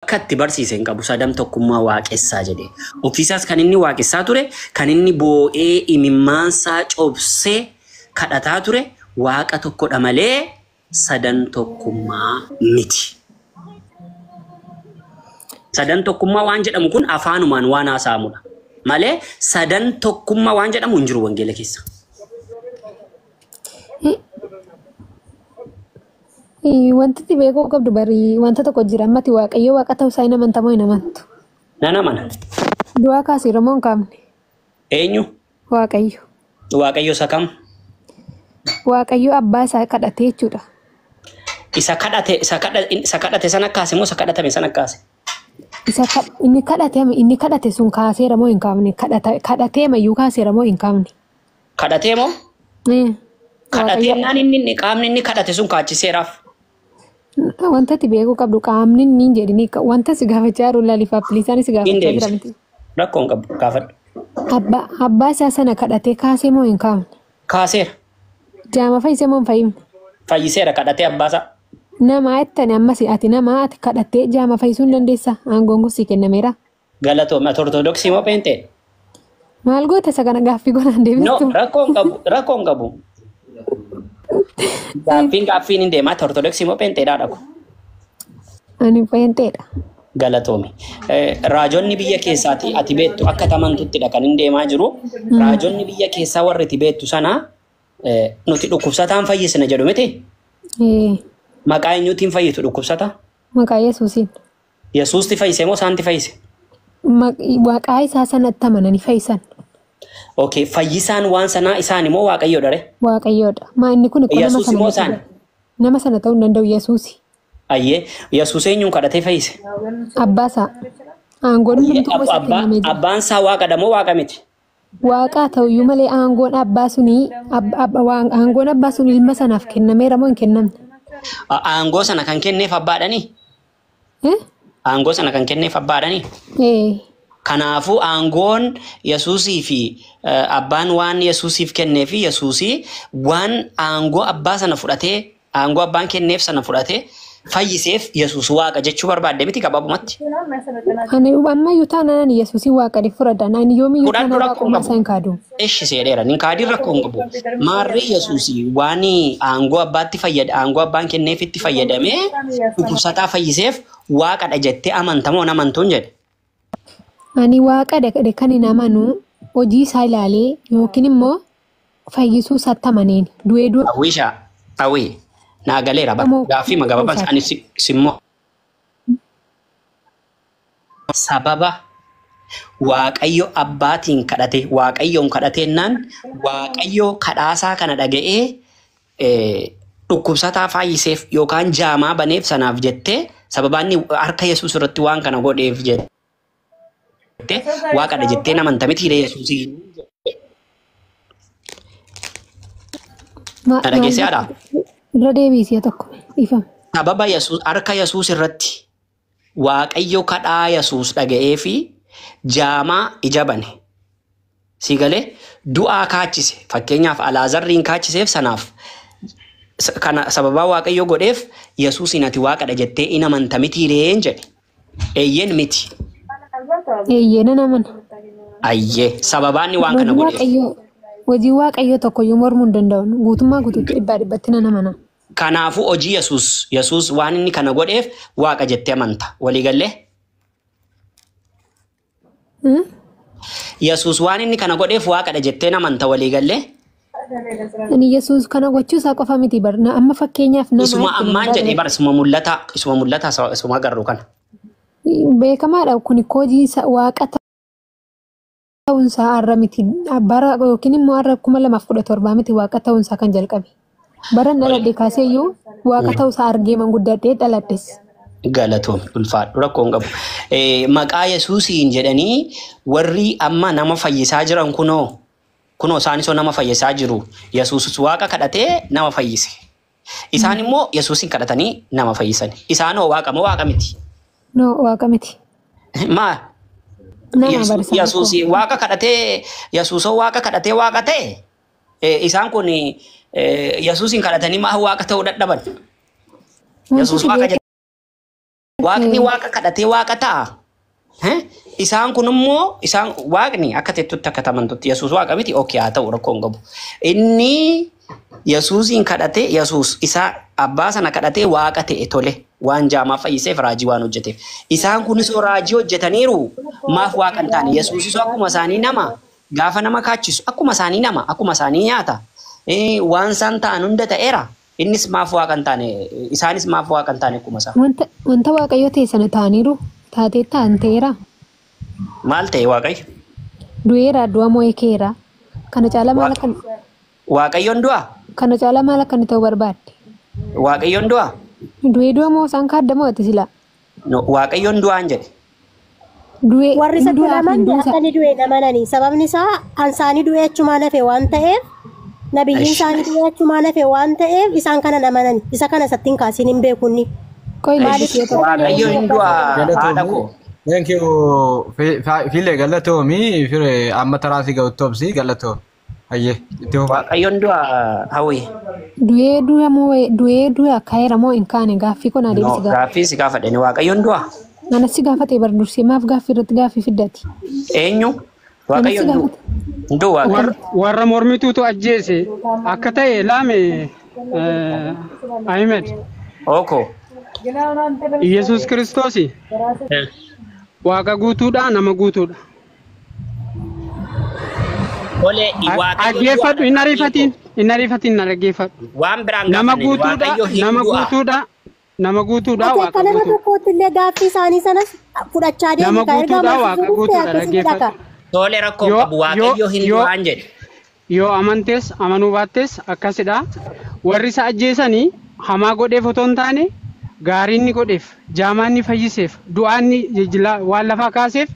Akka itti barsiise hin qabu sadan tokkummaa waaqessaa jedhe. Ofiisaas kan inni waaqessaa ture, kan inni boo'ee imimmaansaa cobsee kadhataa ture waaqa tokkodha malee sadan tokkummaa miti. Sadan tokkummaa waan jedhamu kun afaanumaan waan haasa'amudha. Malee sadan tokkummaa waan jedhamu hin jiru wangeela keessa. Wanti itti beekuu qabdu barii wanta tokko jira ammati Waaqayyo waaqa ta'uu isaa hin amantamoo hin amantu. Nan amana. Du'aa kaasiira moo hin kaafne? Eenyu? Waaqayyo. Waaqayyo isa kam? Waaqayyo abbaa isaa kadhatee jechuudha. Isa kadhate isa kadhate sana kaase moo isa kadhatame sana kaase? Isa inni kadhate inni kadhate sun kaaseera moo hin kaafne? Kadhatee mayyuu kaaseera moo hin kaafne? Kadhatee moo? Kadhatee naan inni qaamni inni kadhate sun kaachiseeraaf. Wanta itti beekuu qabdu qaamni inni hin jedhini wanta si gaafachaa jiru laalifaaf bilisaan si gaafachaa jira miti. Rakkoo hin qabu gaafadhu. Abbaa isaa sana kadhatee kaasee moo hin kaafne? Kaaseera. Jaama fayyisee moo hin fayyifne? Fayyiseera kadhatee abbaa isaa. Nama jettani ammas ati nama ati kadhattee jaama fayyisuu hin dandeessaa? Aangoon kun sii kennameera. Galatoome ati ortodoksii moo pheenxee? Maal goota isa kana gaaffii godhaan No deebistu? rakkoo hin qabu rakkoo hin qabu. Gaaffiin gaaffiin hin deemaa ati ortodoksii moo pheenxeedhaa dhaqu? Ani pheenxeedha. Galatoomi. Raajonni biyya keessaati ati beektu akka tamantuttidha kan hin deemaa jiru. Raajonni biyya keessaa warri ati beektu sana nuti dhukkubsataan fayyisna jedhu miti? Maqaa eenyuutiin fayyitu dhukkubsata? Maqaa Yesuusiin. Yesuusti fayyise moo isaanti fayyise? Maqaa isaa sanatti amananii fayyisan. Okay, fayyisaan waan sanaa isaan immoo Waaqayyoodha re? Waaqayyoodha. Maa inni kun nama Yesuus sana immoo miti. isaan? Nama sana ta'uu hin danda'u Yesuusi. Ayyee, Yesuus eenyuun kadhatee fayyise? Abbaa isaa. Aangoon hundumtuu isa kennamee jira. Abbaan isaa waaqadha moo waaqa miti? Waaqaa ta'uyyuu malee aangoon abbaa sunii aangoon abbaa sun ilma sanaaf kennameera moo hin kennamne? Aangoo sana kan kenneef abbaadhanii? Aangoo sana kan kenneef abbaadhanii? Kanaafuu aangoon Yesuusii fi abbaan waan Yesuusiif kennee fi Yesuusii waan aangoo abbaa sana fudhatee aangoo abbaan kenneef sana fudhatee fayyiseef Yesuus waaqa jechuu barbaadde miti gabaabumatti. Ani ammayyuu taanaan Yesuusii waaqa ni fudhadha. Ani yoomiyyuu Fudhadhu taanaan rakkoo hin waaqummaa isaa qabu. hin kaadu. Ishi seedheera. Nin kaadiin rakkoo hin qabu. Maarree Yesuusii waan aangoo abbaatti fayyada aangoo abbaan kenneefitti fayyadamee dhukkubsataa fayyiseef waaqadha jettee amantamoo hin amantuun jedhe. Ani waaqa dhaqe kan hin amanu hojii isaa ilaalee yookiin immoo fayyisuu isaatti amaneen du'ee du'a Hawwiisha hawwii naa galeera bara moo gaaffii magabaabaa ani simmoo sababa Waaqayyo abbaatiin kadhate Waaqayyoon kadhateennaan Waaqayyo kadhaasaa kana dhaga'ee dhukkubsataa fayyiseef yookaan jaamaa baneef sanaaf jettee sababaan inni harka Yesuus irratti waan kana godheef jettee waaqadha jettee amanta miti Yesuusii. Na maal dhageessee haadha? irra deebiisee tokko dhiifama. Sababa Yesuus harka Yesuus irratti Waaqayyo kadhaa Yesuus dhaga'ee fi jaamaa ija bane. Si galee du'aa kaachise. Fakkeenyaaf Alaazarriin kaachiseef sanaaf kana sababaa Waaqayyo godheef Yesuusin ati waaqadha jettee in amanta miti reen jedhe. Eeyyeen miti. Eeyyee nan amana. Ayyee sababaanni waan kana Hojii godheef. Waaqayyoo hojii Waaqayyoo tokkoyyuu mormuu hin danda'u. Guutummaa guutuutti dhibbaa dhibbatti nan amana. Kanaafuu hojii Yesuus Yesuus waan inni kana godheef waaqa jettee amanta. Walii gallee? Yesuus waan inni kana godheef waaqadha jettee amanta walii gallee? Ani Yesuus kana gochuu isaa qofa miti bar amma fakkeenyaaf nama Isuma jechuun ammaan jedhee bara isuma mul'ata isuma mul'ata isuma agarru kana. Beekamaadha kun hojii isaa waaqa ta'uunsaa har'a miti bara yookiin immoo har'a 2017 miti waaqa ta'uunsaa kan jalqabe. Bara inni dhaladhe kaasee iyyuu waaqa ta'uusaa argee manguddadhee dhaladhes. Galatoomi ulfaadhu rakkoo hin qabu. Maqaa Yesuusiin jedhanii warri amma nama fayyisaa jiran kunoo kunoo isaanisoo nama fayyisaa jiru. Yesuus waaqa kadhatee nama fayyise. Isaan immoo Yesuusin kadhatanii nama fayyisan. Isaanoo waaqa moo waaqa miti? No waaqa miti. Maa Nama barsiisan Yesuus waaqa kadhatee Yesuusoo waaqa kadhatee waaqa ta'e isaan kun Yesuusin kadhatanii maa waaqa ta'uu dadhaban? Yesuus waaqa jedhama. Waaqni waaqa kadhatee waaqa ta'a. Isaan kun immoo isaan waaqni akka tettutti akka tamantutti Yesuus waaqa miti okay haa ta'u rakkoo hin qabu. Inni Yesuusiin kadhatee Yesuus isaa abbaa sana kadhatee waaqa ta'e tole waan jaamaa fayyiseef raajii waan hojjeteef. Isaan kunis raajii hojjetaniiru maaf waaqa hin taane Yesuusis akkuma isaanii nama gaafa nama kaachisu akkuma isaanii nama akkuma isaanii nyaata. Waan isaan ta'an hunda ta'eera. Innis maaf waaqa hin taane isaanis maaf waaqa hin taane akkuma isaa. Wanta waaqayyo ta'e sana ta'aniiru taatee ta'an ta'eera. Maal ta'e waaqayyo? Du'eera du'a moo'ee keera. Kana caalaa maal akka Waaqayyoon du'a? Kana caalaa maal akka inni ta'u barbaadde? Waaqayyoon du'a? Du'ee du'a moo isaan kaaddamoo ati silaa? Waaqayyoon du'aan jedhe. Du'ee Warri isatti aman akka inni du'e amananii sababni isaa ansaanii du'ee achumaan hafe waan ta'eef nabiyyiin isaanii du'ee achumaan hafe waan ta'eef isaan kana amananii isa kana isatti hin kaasiin hin beekunni. Waaqayyo hin du'a haadha koo. Thank you. File galatoomi fire amma taraasii ga'u galatoo. Hayyee itti fufaa. Waaqayyoon du'a hawwi. Du'ee du'a moo du'ee du'a ka'eera moo hin kaane gaaffii kun adeemsi gaafa. Gaaffii si gaafadhe waaqayyoon du'a. Anas si gaafatee bar dursee maaf gaaffii irratti gaaffii fiddati. Eenyu? Waaqayyoon du'u. Du'u waaqayyo. Warra mormituutu ajjeese akka ta'e laame Ahmed. Oko. Yesuus Kiristoos waaqa guutuudha nama guutuudha. Tole waaqayyo dhaggeeffadhu hin ariifatiin hin ariifatiin na dhaggeeffadhu. Waan biraan nama guutuudha nama guutuudha nama guutuudha waaqa guutuudha. Nama tokkootti illee gaaffii isaanii sanas fudhachaa deemu nama guutuudha waaqa guutuudha dhaggeeffadhu. Tole rakkoo qabu waaqayyo hin du'aan jedhe. Yoo amantees amanuu baattees akkasidha. Warri isa ajjeesanii hamaa godheef otoo hin taane gaarii inni godheef jaamaa inni fayyiseef du'aa inni waan lafaa kaaseef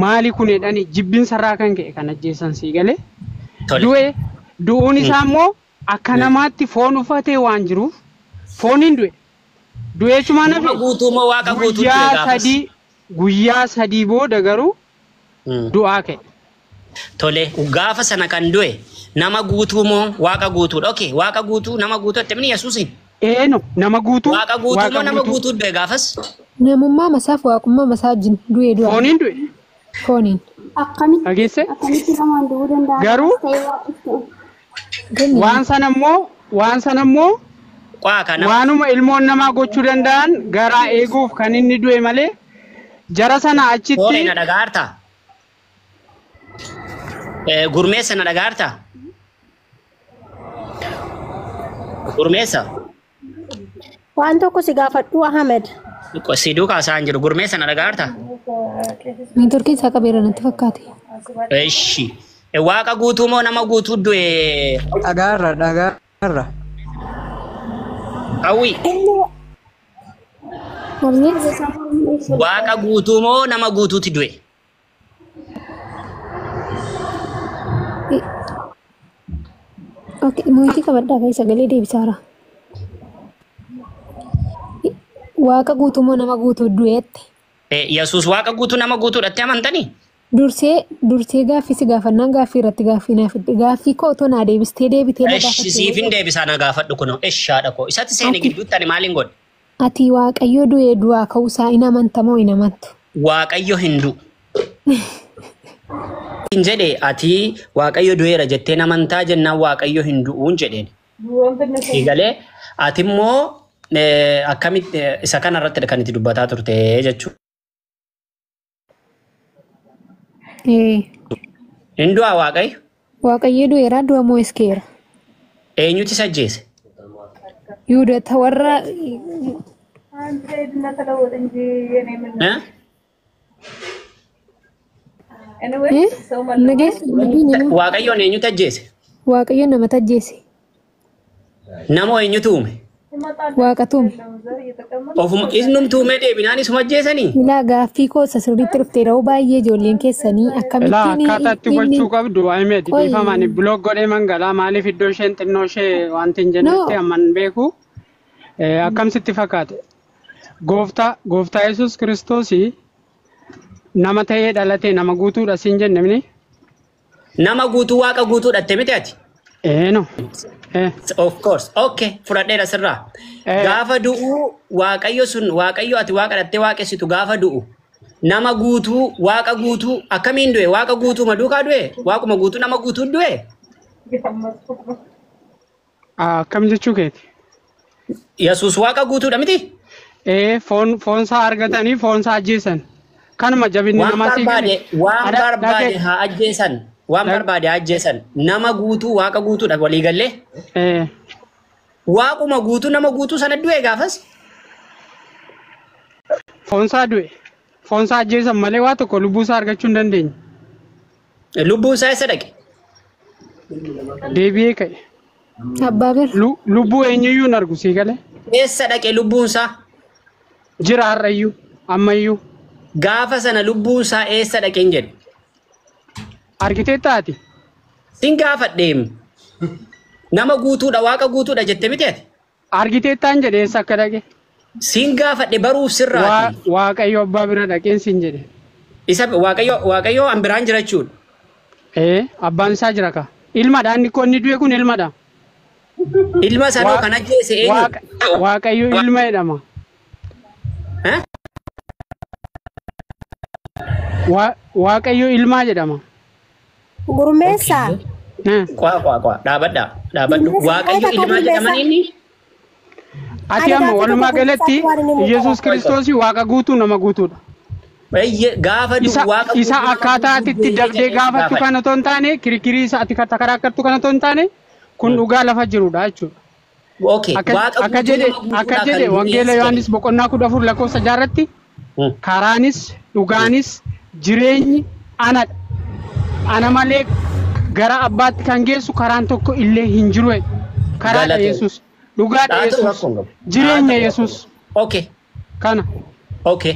maali kun jedhanii jibbiinsarraa kan ka'e kan ajjeesan sii galee. Du'e du'uun isaa immoo akka namaatti foon uffatee waan jiruuf fooniin du'e. Du'ee chumaan hafe guyyaa sadii booda garuu du'aa ka'e. Tole gaafa sana kan du'e nama guutuu moo waaqa guutuudha? Okay waaqa guutuu nama guutuu attamiin Yesuusiin? Eeno nama guutuu. Waaqa guutuu moo nama guutuu du'e gaafas? Namummaa masaaf waaqummaa masaa wajjin du'ee du'a. Fooniin du'e. Fooniin. Dhageesse? Garuu waan sana immoo waanuma ilmoon namaa gochuu danda'an garaa eeguuf kan inni du'e malee jara sana achitti. Foonii na dhagaartaa? Gurmeessa na dhagaartaa? Gurmeessa? Waan tokko si gaafadhu Ahmed. Si duukaa isaan jiru gurmeessa na dhagaartaa? Neetworkiin isaa qabeera natti fakkaate. Eshi. Waaqa guutuu moo nama guutuu du'e? Dhagaarra dhagaarra. Hawwi. Waaqa guutuu moo nama guutuuti du'e? Okay, mootii qabadhaa fi sagalee deebisaara. Waaqa guutuu moo nama guutuu du'eetti? Yesuus waaqa guutuu nama guutuudhaatti amantanii? Dursee gaaffii si gaafannaan gaaffii irratti gaaffii naa fidde gaaffii koo otoo naa deebistee deebitee na gaafadhu. Siif hin deebisaa na gaafadhu kunoo eshaadha koo isatti seene gidduutti ani maaliin godhe? Ati waaqayyo du'ee du'aa ka'uusaa hin amanta moo hin amantu? Waaqayyo hin du'u. Hin jedhe ati waaqayyo du'eera jettee amantaa jennaan waaqayyo hin du'uun jedheen. Eegalee ati immoo akkamitti isa kanarratti kan itti dubbataa turte jechuudha. Hin du'aa waaqayyo? Waaqayyo du'eera du'a moo iskeera? Eenyutu isa ajjeese? Yihudoota warra Waaqayyoon eenyutu ajjeese? Waaqayyoon namatu ajjeese. Nama eenyutu uume? Waaqatu uume. Ofuma isnumtu uumee deebinaan isuma ajjeesanii? Ilaa gaaffii koo isa sirriitti dhuftee yeroo baay'ee ijoolleen keessanii akkamittiin Ilaa akkaataa itti gochuu qabdu Ahmed dhiifamaan biloog godhee mangalaa maaliif iddoo isheen xinnoo ishee wanti hin jennetti amman beeku akkamsitti fakkaate. Gooftaa Yesuus Kiristoos nama ta'ee dhalate nama guutuudha siin jenne mini? Nama guutuu waaqa guutuudha jette miti ati? No. Of course. Okay, fudhadheera sirraa. Gaafa du'u Waaqayyo sun Waaqayyo ati waaqa dhattee waaqessitu gaafa du'u nama guutuu waaqa guutuu akkamiin du'e? Waaqa guutuu maduukaa du'e? Waaquma guutuu nama guutuu du'e? Akkam jechuu keeti? Yesuus waaqa guutuudha miti? Foonsaa argatanii foonsaa ajjeesan. Kanuma jabinni namaa sii gale. Waan barbaade haa ajjeesan. Waan barbaade haa ajjeesan. Nama guutuu waaqa guutuudha walii gallee? Waaquma guutuu nama guutuu sana du'e gaafas? Foonsaa du'e. Foonsaa ajjeesan malee waa tokko lubbuusaa argachuu hin dandeenye. Lubbuunsaa eessa dhaqe? Deebi'ee ka'e. Abbaa bira. Lubbuu eenyuyyuu hin argu sii galee. Eessa dhaqe lubbuunsaa? Jira har'ayyuu ammayyuu. Gaafa sana lubbuunsaa eessa dhaqe hin jedhu. Argitee taati? Sin gaafadheem. Nama guutuudha waaqa guutuudha jette miti ati? Argitee taan jedhe eessa akka dhaqe? Sin gaafadhe baruuf sirraati. Waaqayyo abbaa bira dhaqeen sin jedhe. Isa Waaqayyo an biraan jira jechuudha. Abbaan isaa jira ka. Ilmadha inni inni du'e kun ilmadha. Ilma sanoo kan ajjeese eenyu? Waaqayyo ilma jedhama. Waaqayyo ilmaa jedhama. Gurmeessaa. Qua dhaabadha dhaabadhu. Waaqayyo ilmaa jedhaman inni? Ati amma walumaa galatti Yesuus Kiristoos waaqa guutuu nama guutuudha. Gaafa waaqa isa akkaataa ati itti dabdee gaafattu kana otoo hin taane kirkirii isa ati karakkartu kana otoo hin taane kun dhugaa lafa jirudha jechuudha. Akka jedhe Wangeela Yohaannis boqonnaa 14 lakkoofsa 6 irratti karaanis dhugaanis jireenyi anadha. Ana malee gara abbaatti kan geessu karaan tokko illee hin jiru. Karaadha Yesuus. Dhugaadha Yesuus. Jireenya Yesuus. Okay. Kana. Okay.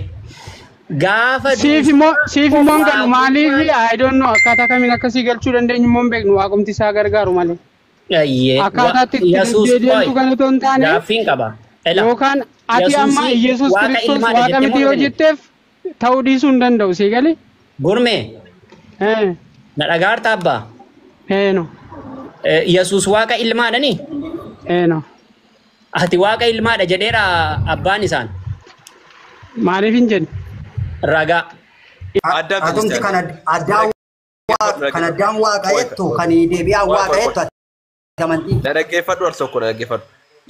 Gaafa siif immoo hin galu maaliif I don't know akkaataa kamiin akkasii galchuu dandeenyu immoo hin beeknu waaqumti isaa gargaaru malee. Akkaataa itti deddeebitu kan otoo hin taane gaaffiin qaba. Yookaan ati amma Yesuus Kiristoos waaqa miti yoo jetteef ta'uu dhiisuu hin danda'u sii galee. Gurmee. Na dhagaarta abbaa. No. Yesuus waaqa ilmaadhani? No. Ati waaqa ilmaadha jedheera abbaan isaan. Maaliif hin jenne? Ragaa. Atumti kan addaan waaqa jettu kan deebi'aan waaqa jettu amantii. Na dhaggeeffadhu al tokko na dhaggeeffadhu.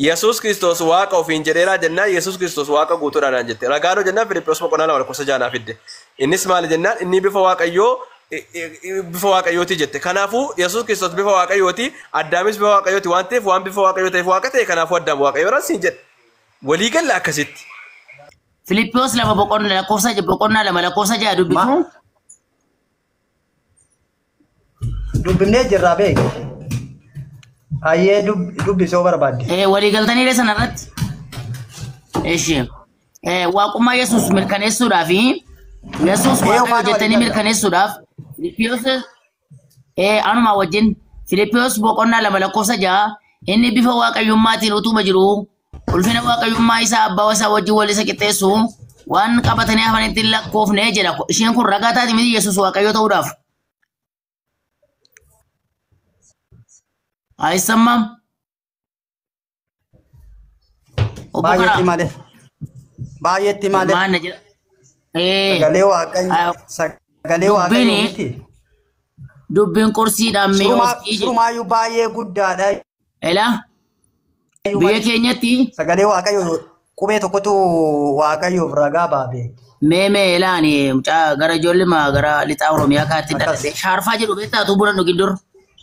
Yesuus Kiristoos waaqa ofiin jedheeraa jennaan Yesuus Kiristoos waaqa guutuudhaan naan jette. Ragaanoo jennaan Filiphos boqonnaa 2 lakkoofsa 6 naaf fidde. Innis maali jennaan inni bifa waaqayyoo bifa waaqayyooti jette. Kanaafuu Yesuus Kiristoos bifa waaqayyooti Addaamis bifa waaqayyooti waan ta'eef waan bifa waaqayyoo ta'eef waaqa ta'e kanaafuu Addaam waaqayyoodhaan siin jedhe. Walii galla akkasitti. Filiphos 2 boqonnaa 2 lakkoofsa 6 dubbisu. Dubbifnee jirraa beek. Ayyee dubbisoo barbaadde. Walii galtanii sana irratti. Eshi. Waaqummaa Yesuus mirkaneessuudhaaf Yesuus waaqayyo jettanii mirkaneessuudhaaf Filiphos anuma wajjin Filiphos boqonnaa 2 lakkoofsa 6 inni bifa waaqayyummaatiin utuma jiru ulfina waaqayyummaa isaa abbaa isaa wajjin wal isa qixxeessu waan qabatanii hafanitti lakkoofne jedha. Isheen kun ragaa taati miti Yesuus waaqayyo ta'uudhaaf. Aysammaam. Baay'eetti malee. Baay'eetti malee. Maal na jedha? Sagalee waaqayyoo miti. Dubbiin qorsiidhaan mi'ooftii jedhu. Surumaayyuu baay'ee guddaadha. Elaa biyya keenyatti. Sagalee waaqayyoo qubee tokkotu waaqayyoof ragaa baabee. Mee elaani mucaa gara ijoollee gara lixaa Oromiyaa kaatti dhalatee shaarfaa jedhu beektaa utuu buna dhugin dur.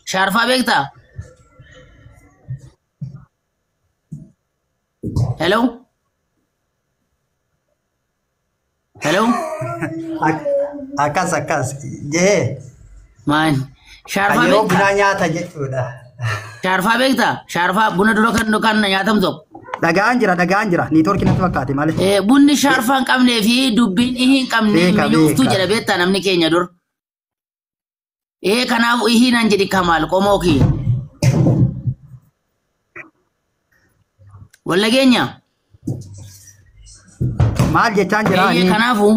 Shaarfaa beektaa? Hello? Hello? Akkas akkas jee. Maan shaarfaa beektaa? Yeroo bunaa nyaata jechuudha. Shaarfaa beektaa? Shaarfaa buna dura kan nyaatamu tokko. Dhagaan jira niitoorkii natti fakkaate malee. Bunni shaarfaa hin qabnee fi dubbiin hin qabne mi'ooftuu jedha beektaa namni keenya dur. Kanaaf ihii nan jedhi Kamaal qomoo kiyya. Walla keenya. Maal jechaan jira? Kanaafuu.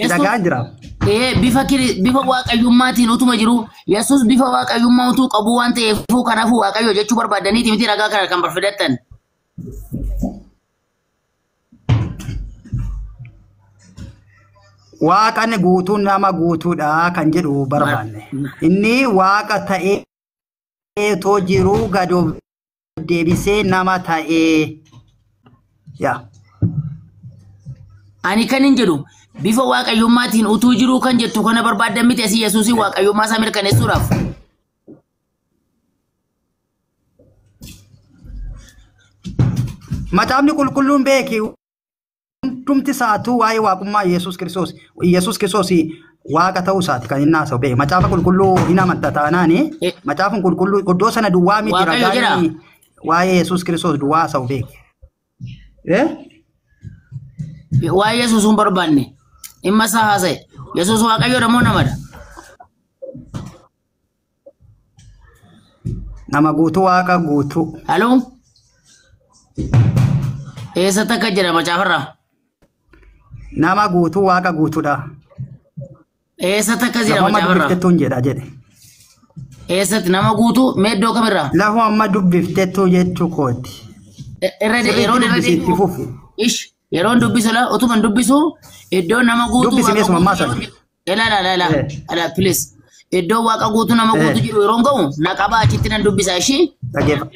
Dhagaan jira. Bifa waaqayyummaatiin utuma jiru Yesuus bifa waaqayyummaa utuu qabu waan ta'eefuu kanaafuu waaqayyo jechuu barbaadaniiti miti ragaa kana kan barfidattan. Waaqni guutuun nama guutuudha kan jedhu barbaanne. Inni waaqa ta'ee otoo jiruu gad of deebisee nama ta'ee. Yaa. Ani kan hin jedhu bifa waaqayyummaatiin utuu jiruu kan jettu kana barbaaddan miti asii Yesuusin waaqayyummaa isaa mirkaneessuudhaaf. Macaafni qulqulluun beeki hundumti isaatuu waa'ee waaqummaa Yesuus Kiristoos Yesuus Kiristoos waaqa ta'uu isaati kan inni haasa'u beeki. Macaafa qulqulluu hin amanta taanaani macaafni qulqulluu iddoo sana duwwaa miti Waaqayyo jira. ragaan waa'ee Yesuus Kiristoos duwwaa haasa'u beeki. Waa'ee Yesuus hin barbaanne dhimma isaa haasa'e. Yesuus waaqayyoodha moo namadha? Nama guutuu waaqa guutuu. Haloo? Eessatti akka jira macaafarraa? Nama guutuu waaqa guutuudha. Eessatti akka jira Lafa amma macaafarraa? dubbiftettuun jedha jedhe. Eessatti nama guutuu mee iddoo kamirraa? Lafa amma dubbiftettuu jechuu kooti. Irra Sirriitti yeroon irra dubbisi itti deebi'u. fufi. Ish yeroon dubbisu la utuma dubbisu iddoo nama guutuu Dubbisi waaqa meesuma ammaa guutuu sana. yeroo ila la la la please iddoo waaqa guutuu nama guutuu jiru yeroon ga'u na qabaa achitti nan dubbisa ishii. Dhageeffa.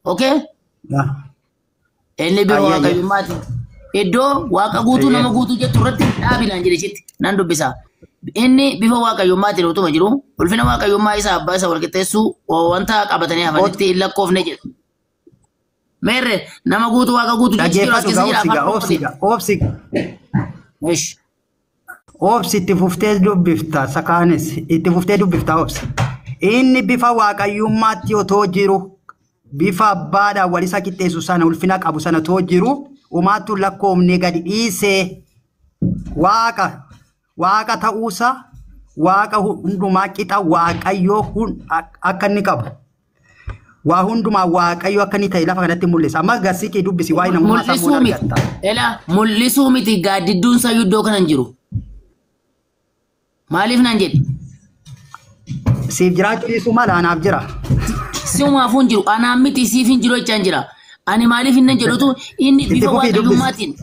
Okay? Inni bifa Ayyee, ayyee. waaqayyummaati. Iddoo waaqa guutuu nama guutuu jettu irratti dhaabinaan jedhe ishitti nan dubbisa. Inni bifa waaqayyummaatiin utuma jiru ulfina waaqayyummaa isa abbaa isa walqixxeessuu wanta qabatanii hafanitti hin lakkoofne jedha. Meerre nama guutuu waaqa guutuu jechi jiru as Dhaggeeffatu keessa gaa jira obsi afaan gaa obsi Oromootiin. gaa obsi. Ish. Obsi itti fuftee dubbifta sakaanis itti fuftee dubbifta obsi. Inni bifa waaqayyummaatti otoo jiru bifa abbaadhaan wal isa qixxeessu sana ulfina qabu sana otoo jiru umaattu lakkoofne gadi dhiisee waaqa waaqa ta'uusaa waaqa hundumaa qixa waaqayyoo akka inni qabu. Waa hundumaa waaqayyo akka inni ta'e lafa kanatti mul'isa. Amma gasiqii dubbisi waa'ee namummaa Mul'isuu sammuun miti. argatta. Ela mul'isuu miti gaaddidduun sayyuu iddoo kana hin jiru. Maaliif naan jedhi? Siif jiraachuu dhiisuu mala anaaf jira. Si'umaafuu hin jiru. Anaan miti siif hin jiru jechaan jira. Ani maaliif hin jedhutu inni Itti bifa fufii dubbisi. waaqayyummaatiin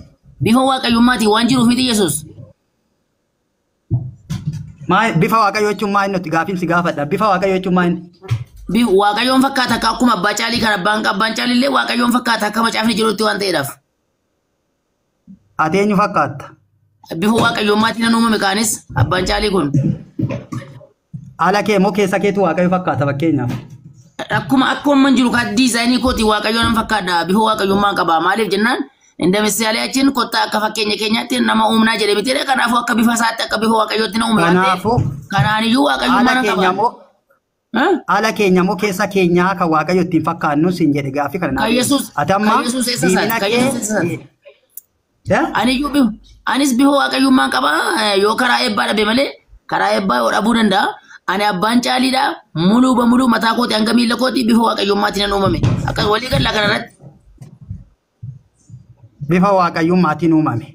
bifa waaqayyummaatiin waan jiruuf miti Yesuus. Bifa waaqayyoo jechuun maa inni nuti gaafiin si gaafadha. Bifa waaqayyoo jechuun maa inni? Waaqayyoon fakkaata akka akkuma abbaa caalii kan abbaan caalii illee waaqayyoon fakkaata akka macaafni jirutti waan ta'eedhaaf. Ati eenyu fakkaatta? Bifa waaqayyummaatiin nan uumame kaanis abbaan caalii kun. Haala kee immoo keessa keetu waaqayyo fakkaata fakkeenyaaf. Akkuma akkuma jiru kan diizaayinii kooti waaqayyoon nan fakkaadha bifa waaqayyummaa qaba maaliif jennaan indamissaalee achiin kottaa akka fakkeenya keenyaatti nama uumnaa jedhe miti kanaafuu akka bifa isaatti akka bifa waaqayyootti na uume waan ta'eef Kanaafuu kanaaniyyuu waaqayyummaa haala nan keenya qaba. immoo haala keenya immoo keessa keenyaa kan waaqayyo ittiin fakkaannu siin jedhe gaaffii kana naaf Kan deebisi. Yesuus Ati amma kan Yesuus eessa isaati diimina kan kee Yesuus eessa isaati. Aniyyuu anis bifa waaqayyummaan qaba yoo karaa eebbaa dhabe malee karaa eebbaa yoo dhabuu danda'a. Ani abbaan caaliidha muluu ba muluu mataa kooti hanga miila kooti bifa waaqayyummaatiin nan uumame. Akkas walii galla kanarratti. Bifa waaqayyummaatiin uumame.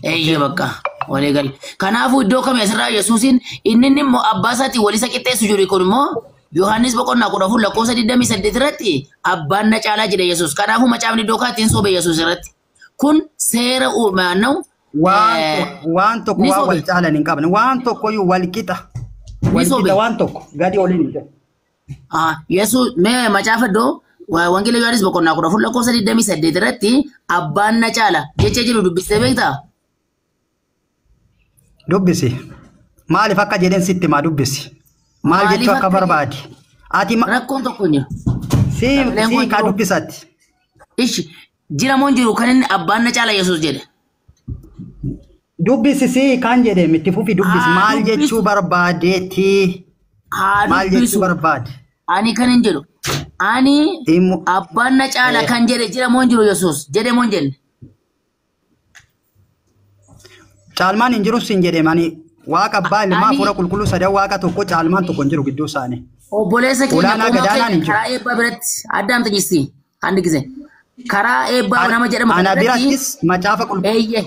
Eeyyee bakka walii galla. Kanaafuu iddoo kamii asirraa Yesuusiin inni inni immoo abbaa isaatiin wal isa qixxeessu jiru kun immoo Yohaannis boqonnaa 14 lakkoofsa 28 irratti abbaan na caalaa jedhe Yesuus. Kanaafuu macaafni iddoo kaatiin sobe Yesuus irratti. Kun seera uumaanna'u Waan tokko ni waan sobe. wal caalan hin qabne waan tokkoyyuu wal qixa. Ni Wal sobe. qixa waan tokko gadi oliin hin jiru. Yesuus mee macaafa iddoo Wangeela Yohaannis boqonnaa 14 lakkoofsa 28 irratti abbaan na caala jecha jedhu dubbistee beektaa? Dubbisi. Maaliif akka jedhen sitti maa dubbisi? Maal Maaliif jechuu akka akka barbaade? Ati Rakkoon tokko hin jiru. si Sagaleen si kun ka jiru. dubbisatti. Ishi jira moo hin jiru kan inni abbaan na caala Yesuus jedhe. Dubbisi si kan jedhe itti fufi dubbisi. Haa Maal jechuu dubbisu. barbaadeeti? Haa Maal jechuu dubbisu. barbaade? Ani kan hin jedhu. Ani abbaan na caala kan jedhe jira moo hin jiru Yesuus jedhe moo hin jenne? Caalmaan hin jiru siin jedhe mani waaqa abbaa ilmaa Ani hafuura qulqulluu sadan waaqa tokko caalmaan tokko hin jiru gidduu isaanii. obboleessa keenya Olaanaa qomoo gadaanaan keenya hin jiru. karaa eebbaa biratti addaamta jirti. Handi gise. Karaa eebbaa nama jedhamu Ana kana biratti birattis macaafa qulqulluu. eeyyee.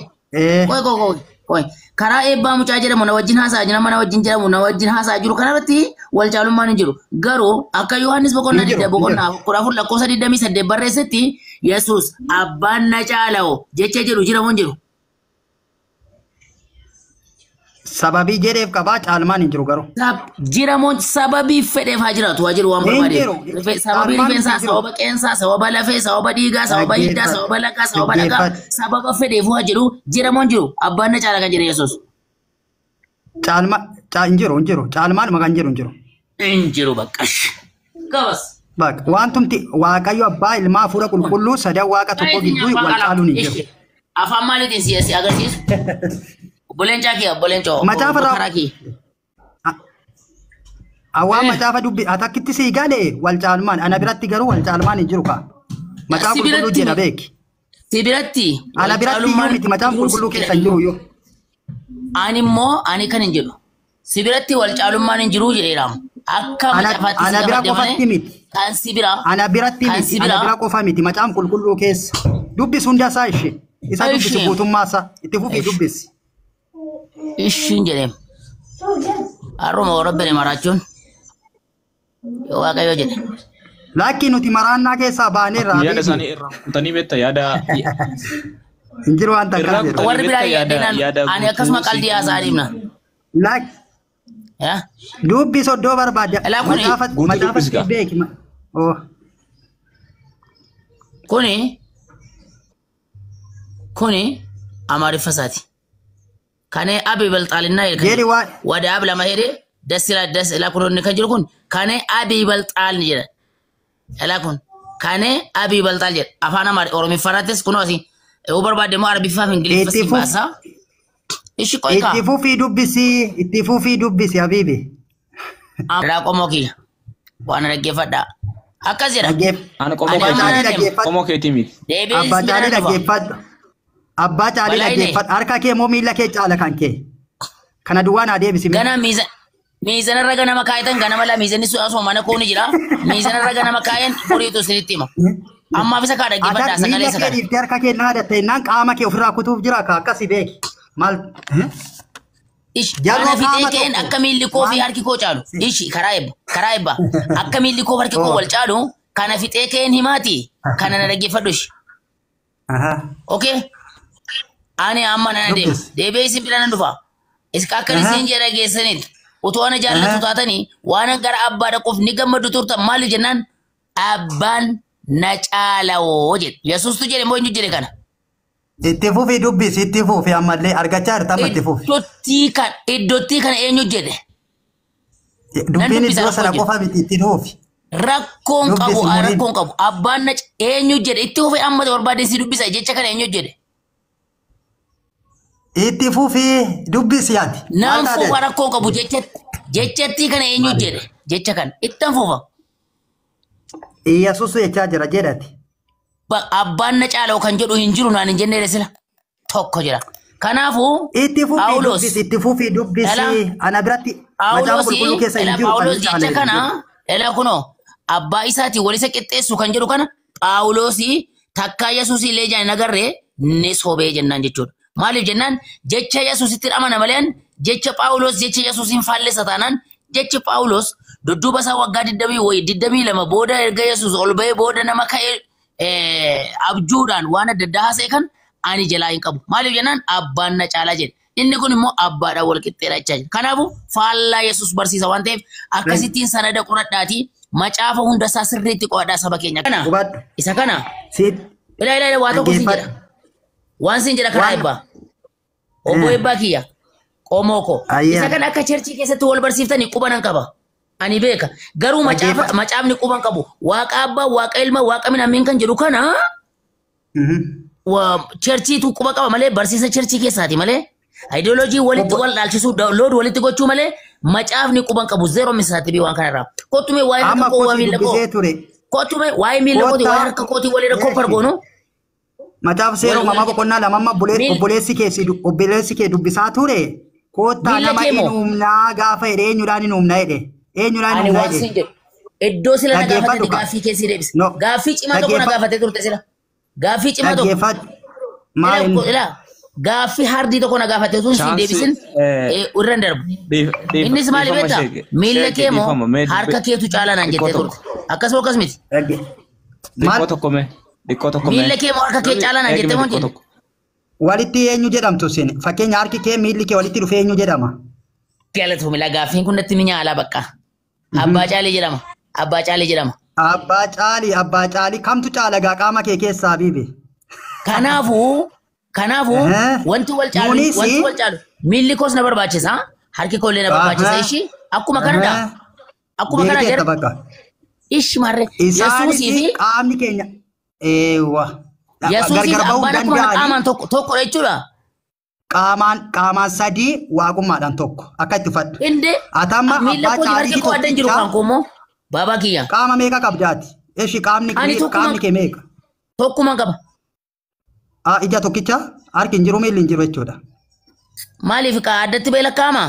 Qoy qoy qoy. Qoy karaa eebbaa mucaa jedhamu na wajjin haasaa jiru nama na wajjin jedhamu na wajjin haasaa jiru kanarratti wal caalummaan hin jiru. Garuu akka Yohaannis boqonnaa Hin jiru, digda hin jiru. boqonnaa 14 lakkoofsa 28 barreessetti Yesuus abbaan na caala'o jecha jedhu jira moo hin jiru? Sababii jedheef qabaa caalmaan hin jiru garuu. Jira moo sababii fedheef haa jiraatu haa jiru waan Hin barbaadeef. jiru. Sababii Caalmaan rifeensaa, hin jiru. sababa qeensaa, sababa lafee, sababa dhiigaa, sababa hiddaa, Dhaggeeffadhu. sababa laqaa, sababa dhagaa, Dhaggeeffadhu. sababa fedheef haa jiru jira moo hin jiru? Abbaan na caala kan jedhe Yesuus. Caalma hin jiru hin jiru. Caalmaanuma kan jiru hin jiru. Hin jiru bakka. Gabas. Bakka wantumti Waaqayyo abbaa ilmaa hafuura qulqulluu sadan waaqa tokko gidduu wal caaluun hin jiru. Afaan maaliitiin si agarsiisu? Obboleen caakii obboleen coo. Macaafa irraa Karaa kee. Awwaan macaafa dubbi atakkitti sii galee wal caalmaan ana biratti garuu wal caalmaan hin jiru kaa. Macaafa Si qulqulluu biratti jedha beeki. Si biratti Ana wal biratti iyyuu caalummaan miti macaafa jiru si qulqulluu bira keessa hin jiru iyyuu. Ani immoo ani kan hin jedhu. Si biratti wal caalummaan hin jiru jedheera. Akka Ana macaafaatti si ana bira gaafadhe malee qofatti miti. kan si bira Ana biratti kan miti. si Ana bira bira qofa miti. Macaafa qulqulluu keessa. Dubbisi hunda isaa ishee. Isa dubbisi ishee guutummaa isaa. Itti fufii dubbisi. ishiin jedheem. Har'uma warra maraachuun yoo Waaqayyo jedhe. Lakki nuti maraannaa keessaa baaneerra Yaada habiibi. isaanii irraa kutanii beekta yaada Hin jiru waan irraa takkaas jedhu. kutanii Warri biraa beekta yaada yaadinaan yaada ani akkasuma guutuu qalbii haasaa deemna. Lakki Yaa? dubbisi oddoo barbaadde. Ilaa kuni Macaafa guutuu macaafa dubbisi gaa. beeki. Oh. kuni kuni Amaariffa isaati. Kanee abi balxaalinaa kan Jedhi jedhu. waan Wada ab lama jedhee das ilaa das ilaa kun inni kan jiru kun kanee abi balxaal jedha. Ilaa kun kanee abi balxaal jedha. Afaan Amaar Oromiffaarrattis kunoo asii yoo barbaadde immoo Arabiffaa fi Ingiliffa itti siin fufi baasa. Ishi qoy kaa. itti fufii dubbisi itti fufii dubbisi habiibi. Irraa qomoo kiyya. Waan dhaggeeffadhaa. Akkas jedha. Dhaggeef Ana qomoo Ani abbaa amma caalii nan deema. dhaggeeffadhu. qomoo keetii miti. Deebiin Abbaa isin bira caalii nan dhufa. dhaggeeffadhu. Abbaa caalii Walaayine dhaggeeffadhu. Harka kee moo miila kee caala kan kee. Kana duwwaa naa deebisi mee. gana miiza miizanarra ganama kaayetan ganama laa miizanni sun asuma mana koo ni jira. Miizanarra ganama kaayen boriitu isinitti hima. Ammaaf isa kaa dhaggeeffadhaa Ata sagalee miila isa kee kana. dhiiftee harka kee naa jennaan qaama kee ofirraa kutuuf jira ka akkasi beeki. Maal? Ish Jaroo kana fixee qaama keen tokko akka miilli koo fi waan harki koo caalu. Ishi karaa eebba karaa eebba akka miilli koo fi harki koo oh wal caalu kana fixee keen himaati kana na dhaggeeffadhu ishi. aha Okay? Ani amma nan adeema. dubbisi. Deebi'ee isin bira nan dhufa. Isin akka Aha isin jedha geessaniit utuu ana jaallatu aha taatanii waan gara abbaa dhaquuf ni gammadu turtan maaliif jennaan abbaan na caalawoo jedhe. Yesuustu jedhe moo eenyu jedhe kana? Itti fufii dubbisi itti fufi ammallee argachaa jirta amma itti fufi. Iddootti kana eenyu jedhe? Nan Dubbiin dubbisa iddoo rakkoo sana jiru. qofa miti itti fufi. Rakkoon qabu Dubbisi muriin. rakkoon qabu abbaan na eenyu jedhe itti fufee amma barbaade si dubbisa jecha kana eenyu jedhe? Itti fufii dubbisi ati. Maal Naan taate fufa ati? rakkoon qabu jechatti kana eenyu jedhe jecha kana ittan fufa. Iyyasuus jechaa jira jedhati. Abbaan na caala'u kan jedhu hin jiru naan hin jennee sila tokko jira. Kanaafuu Itti fufii Phaawulos dubbisi itti fufii dhala dubbisi ana biratti macaafa Phaawulos qulqulluu keessa hin dhala jiru kan Phaawulos inni caala jecha jedhu kana jiru. dhala kunoo abbaa isaatiin wal isa qixxeessu kan jedhu kana Phaawulos takkaa Yesuus illee ijaan hin agarree ni sobee jennaan jechuudha. Maaliif jennaan jecha Yesuusitti amana malee jecha Phaawulos jecha Yesuusiin faallessa taanaan jechi Phaawulos dudduuba isaa waggaa 22 booda erga Yesuus ol ba'ee booda nama ka'ee abjuudhaan waan adda addaa haasa'e kan ani jalaa hin qabu. Maaliif jennaan abbaan na caalaa jedhe. Inni kun immoo abbaadhaan wal qixxeedha jechaa jira. Kanaafuu faallaa Yesuus barsiisa waan ta'eef akkasittiin sanada qoradhaatii macaafa hunda isaa sirriitti qo'adhaa saba keenya. Kana Hubadhu. isa kana Si ilaa ilaa ilaa waa tokko siin jedha. dhaggeeffadhu. Waan siin jedha karaa Waan eebbaa. Obbo Eebbaa kiyya. Qomoo koo. Isa ayyaa kana akka cherchii keessatti wal barsiiftanii quba nan qaba. Ani beeka. Garuu macaafa dhaggeeffadhu. macaafni quba hin qabu. Waaqa abbaa, waaqa ilma, waaqa minamiin kan jedhu kana cherchiitu quba qaba malee barsiisa cherchii keessaati malee Ideoloojii walitti Obbo wal dhaalchisuu download walitti gochuu malee macaafni quba hin qabu zeeroo misaatibii waan kanarraa. Kottu mee waa'ee harka amma koo waa kootii miila koo dubbisee ture. kottu mee waa'ee miila kooti waa'ee Koottaa harka kootii walirra koppar eeshi. goonu Macaafa seera wal uumamaa wal boqonnaa lama amma miil obboleessi kee obboleessi kee dubbisaa ture. Koottaa miila nama kee hin moo uumnaa gaafa jedhe eenyudhaan hin uumna jedhe. Eenyudhaan hin ani uumna waan jedhe. siin jedhu iddoo sila na Dhaggeeffadhu gaafatete kaa. gaaffii keessi deebise. No. Gaaffii cimaa tokko na Dhaggeeffadhu. gaafatee turte sila. Gaaffii cimaa tokko. Dhaggeeffadhu. Maal Ilaa inni? ilaa Gaaffii hardii tokko na gaafate tun siin deebisin irra hin darbu. Innis maali beektaa? Miilla kee moo harka keetu caalaa naan jettee turte. Akkasuma akkas miti. Dhiqqoo tokko mee. Dhiqqoo tokko mee. Miilla kee moo harka kee caalaa naan jettee moo jette? Walitti eenyu jedhamtu sin fakkeenya harki kee miilli kee walitti dhufee eenyu jedhama? Galatoomila gaaffiin kun natti minyaalaa bakka. Abbaa Caalii jedhama. Abbaa Caalii jedhama. Abbaa Caalii Abbaa Caalii kamtu caala gaa qaama kee keessaa biibe? Kanaafuu wanti wal caalu miilli koos na barbaachisa harki koo illee na barbaachisa ishii akkuma kanadha. Akkuma kana jedha. Ishi marre Yesuusii fi qaamni keenya eewwa. Yesuusii fi abbaan akkuma qaamaan tokko jechuudha. Qaamaan sadii waaqummaadhaan tokko akka itti uffadhu. Inde Atamma miilla abbaa koo Caalii harki koo adda hin jiru kan koo immoo baabaa kiyya. Qaama meeqa qabdaati? Eshi qaamni kee meeqa? Tokkuma qaba. Ija tokkicha harki hin jiru miilli hin jiru jechuudha. Maaliif addatti beela qaama?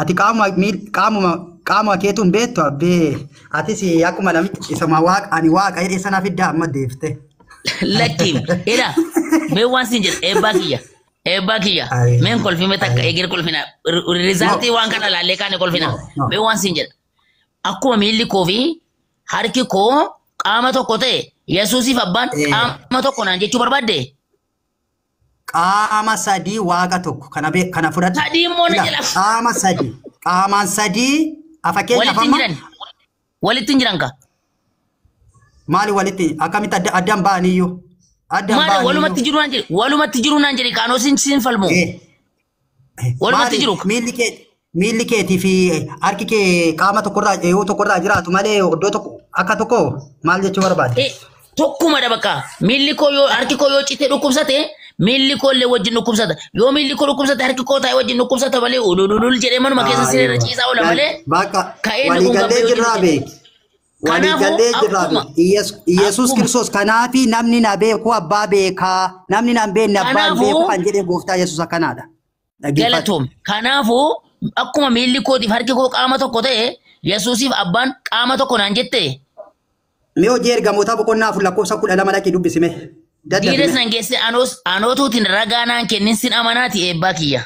Ati qaama keetu hin beektu abbee. Atis akkuma namichi isuma waaqa ani waaqa jedhee sana fiddaa amma deebite. Lakkiin ila mee waan siin jedhe eebbaa kiyya. Eebbaa kiyya meen kolfime takka eegir kolfina rizaaltii waan kana laallee kaane kolfina mee waan siin jedhe. Akkuma miilli koo fi harki koo qaama tokko ta'e Yesuusiif abbaan qaama tokko naan jechuu barbaadde? Qaama sadii waaqa tokko kana fudhadhu. Sadii immoo na jala. Qaama sadii. Qaamaan sadii fakkeenya afama. Walitti hin jiran ka. Maali walitti akkamitti addaan ba'aniyyuu? Maali walumatti jiru naan jedhi walumatti jiru naan jedhi kaanoo siin falmu. Walumatti jiru. Miilli keetii fi harki kee qaama tokkorraa yoo tokkorraa jiraatu malee iddoo tokko akka tokko maal jechuu barbaade? Tokkuma bakka miilli koo yoo harki koo yoo cite dhukkubsate miilli koo illee wajjin dhukkubsata yoo miilli koo dhukkubsate harki koo taa'ee wajjin dhukkubsata malee ulululul jedhee manuma keessa sireerra ciisaa oola malee bakka ka'ee waliigallee jirraa beeki. Waliigallee jirraa beeki. Yesuus Kiristoos kanaafi namni na beeku abbaa beekaa namni na hin beekne abbaa hin beeku kan jedhee gooftaa Yesuus akkanaadha. Galatoom kanaafuu akkuma miilli kootiif harki koo qaama tokko ta'e Yesuusiif abbaan qaama tokko naan jette. Mee hojii ergamoota boqonnaa 4 lakkoofsa 12 dhaqii dubbisime. Dhiiras nan geesse anootuutiin ragaa naan kennin sin amanaati eebbaa kiyya.